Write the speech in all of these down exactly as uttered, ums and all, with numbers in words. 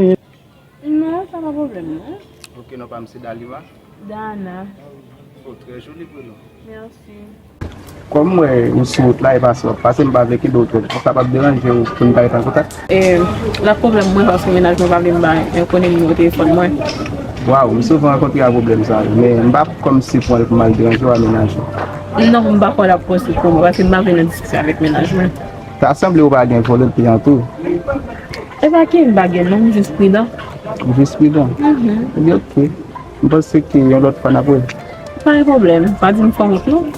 benyen. Non, sa pa pwoblèm, non. Ok, non pa m se Dalima. Dana. Oh, trè joli prenon. Mèsi. Kòm m wè ou sou wout la, e pase w ap pase, m pa vle kenbe w twòp. Sa p ap deranje w pou n ka ret an kontak? E, la pwoblèm mwen, paske mennaj mwen pa vle m ba, e, konnen nimewo telefòn mwen. Waw, m souvan rankontre ak pwoblèm sa yo, men m pa kòmsi pran l pou m al deranje w ak mennaj ou. Non, m pa kwè l ap posib pou mwen, paske m pa vle nan diskisyon avèk mennaj mwen. Ta sanble ou pa gen volonte an tou. E pa ke m pa gen non, m jis pridan. Ou jis pridan? Mhm. Ebyen, ok. M panse ke yon lòt fwa n ap wè. Pa gen pwoblèm. Pa di m fè wont non.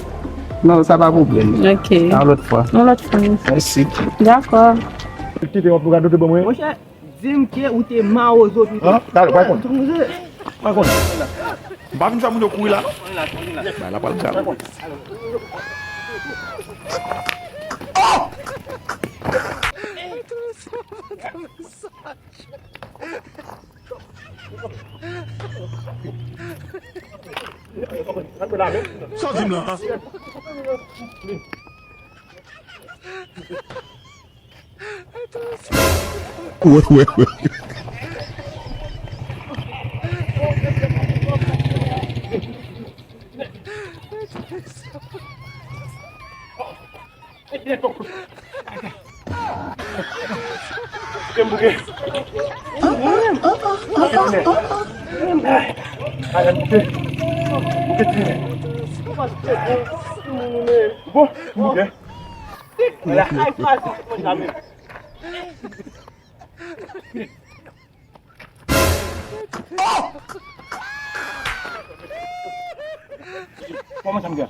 Non, sa pa pwoblèm. Ok. Yon lòt fwa. Yon lòt fwa. Mèsi. Dakò. Kite yon pou gade de bon mwen. Monchè, di m ke ou te mawozo pito. An? Talè, pa konn. Pa konn. M pa vin fè moun yo kouri la non. Bay la pral gra. Sa w di m la? Wè, wè, wè. Bon, bouke. Kòman sa m gen?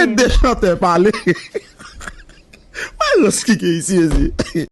Kite de chantè pale. Wè rans ki gen isi, mezi.